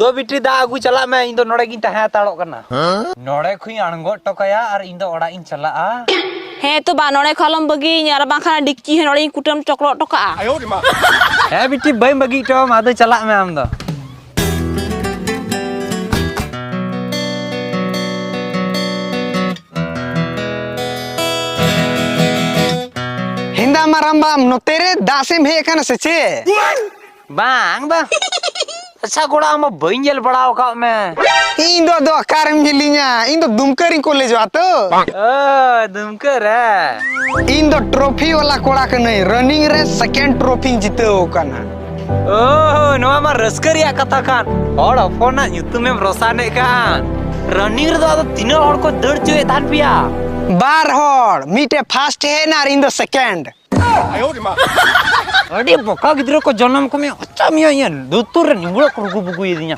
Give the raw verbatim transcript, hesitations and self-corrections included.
ᱛᱚ ᱵᱤᱴᱤ, ᱫᱟᱜ ᱟᱹᱜᱩ ᱪᱟᱞᱟᱜ ᱢᱮ, ᱤᱧ ᱫᱚ ᱱᱚᱰᱮ ᱜᱤᱧ ᱛᱟᱦᱮᱸ ᱦᱟᱛᱟᱲᱚᱜ ᱠᱟᱱᱟ᱾ ᱱᱚᱰᱮ ᱠᱷᱚᱱᱤᱧ ᱟᱬᱜᱚ ᱦᱚᱴᱚ ᱠᱟᱭᱟ ᱟᱨ ᱤᱧ ᱫᱚ ᱚᱲᱟᱜ ᱤᱧ ᱪᱟᱞᱟᱜᱼᱟ᱾ ᱦᱮᱸ ᱛᱚ ᱵᱟ, ᱱᱚᱰᱮ ᱠᱷᱚᱱ ᱟᱞᱚᱢ ᱵᱟᱹᱜᱤᱭᱟᱹᱧᱟ, ᱟᱨ ᱵᱟᱝᱠᱷᱟᱱ ᱰᱮᱠᱪᱤ ᱦᱚᱸ ᱱᱚᱰᱮᱧ ᱠᱩᱴᱟᱹᱢ ᱪᱚᱠᱞᱚᱜ ᱦᱚᱴᱚ ᱠᱟᱜᱼᱟ᱾ ᱦᱮᱸ ᱵᱤᱴᱤ, ᱵᱟᱹᱧ ᱵᱟᱹᱜᱤ ᱦᱚᱴᱚ ᱟᱢᱟ, ᱟᱫᱚ ᱪᱟᱞᱟᱜ ᱢᱮ ᱟᱢ ᱫᱚ᱾ ᱦᱮᱸᱫᱟ ᱢᱟᱨᱟᱢᱵᱟᱢ, ᱱᱚᱛᱮ ᱨᱮ ᱫᱟᱜ ᱥᱮᱫ ᱮᱢ ᱦᱮᱡ ᱟᱠᱟᱱᱟ ᱥᱮ ᱪᱮᱫ? ᱵᱟᱝ, ᱵᱟᱝ᱾ ᱟᱪᱪᱷᱟ ᱠᱚᱲᱟ, ᱟᱢ ᱢᱟ ᱵᱟᱹᱧ ᱧᱮᱞ ᱵᱟᱲᱟ ᱟᱠᱟᱫ ᱢᱮ᱾ ᱤᱧ ᱫᱚ ᱟᱫᱚ ᱚᱠᱟᱨᱮᱢ ᱧᱮᱞᱤᱧᱟ? ᱤᱧ ᱫᱚ ᱫᱩᱢᱠᱟᱹ ᱨᱤᱧ ᱠᱚᱞᱮᱡᱚᱜᱼᱟ ᱛᱚ᱾ ᱚ, ᱫᱩᱢᱠᱟᱹ ᱨᱮ? ᱤᱧ ᱫᱚ ᱴᱨᱚᱯᱷᱤ ᱵᱟᱞᱟ ᱠᱚᱲᱟ ᱠᱟᱹᱱᱟᱹᱧ, ᱨᱟᱱᱤᱝ ᱨᱮ ᱥᱮᱠᱮᱱᱰ ᱴᱨᱚᱯᱷᱤᱧ ᱡᱤᱛᱟᱹᱣ ᱟᱠᱟᱱᱟ᱾ ᱚ, ᱱᱚᱣᱟ ᱢᱟ ᱨᱟᱹᱥᱠᱟᱹ ᱨᱮᱭᱟᱜ ᱠᱟᱛᱷᱟ ᱠᱟᱱ᱾ ᱦᱚᱲ ᱦᱚᱯᱚᱱᱟᱜ ᱧᱩᱛᱩᱢᱮᱢ ᱨᱚᱥᱟᱱᱮᱫ ᱠᱟᱱ᱾ ᱨᱟᱱᱤᱝ ᱨᱮᱫᱚ ᱟᱫᱚ ᱛᱤᱱᱟᱹᱜ ᱦᱚᱲ ᱠᱚ ᱫᱟᱹᱲ ᱦᱚᱪᱚᱭᱮᱫ ᱛᱟᱦᱮᱱ ᱯᱮᱭᱟ? ᱵᱟᱨ ᱦᱚᱲ, ᱢᱤᱫᱴᱮᱡ ᱯᱷᱟᱥᱴ ᱦᱮᱡ ᱮᱱᱟ ᱟᱨ ᱤᱧ ᱫᱚ ᱥᱮᱠᱮᱱᱰ᱾ ᱟᱹᱰᱤ ᱵᱚᱠᱟ ᱜᱤᱫᱽᱨᱟᱹ ᱠᱚ ᱡᱚᱱᱚᱢ ᱠᱚ ᱢᱮ, ᱦᱚᱪᱟ ᱢᱮᱭᱟ ᱤᱧᱟᱹᱜ ᱞᱩᱛᱩᱨ ᱨᱮ ᱱᱤᱢᱵᱩᱲᱟᱹ ᱠᱚ ᱨᱩᱜᱩ ᱵᱩᱜᱩᱭᱮᱫᱤᱧᱟ᱾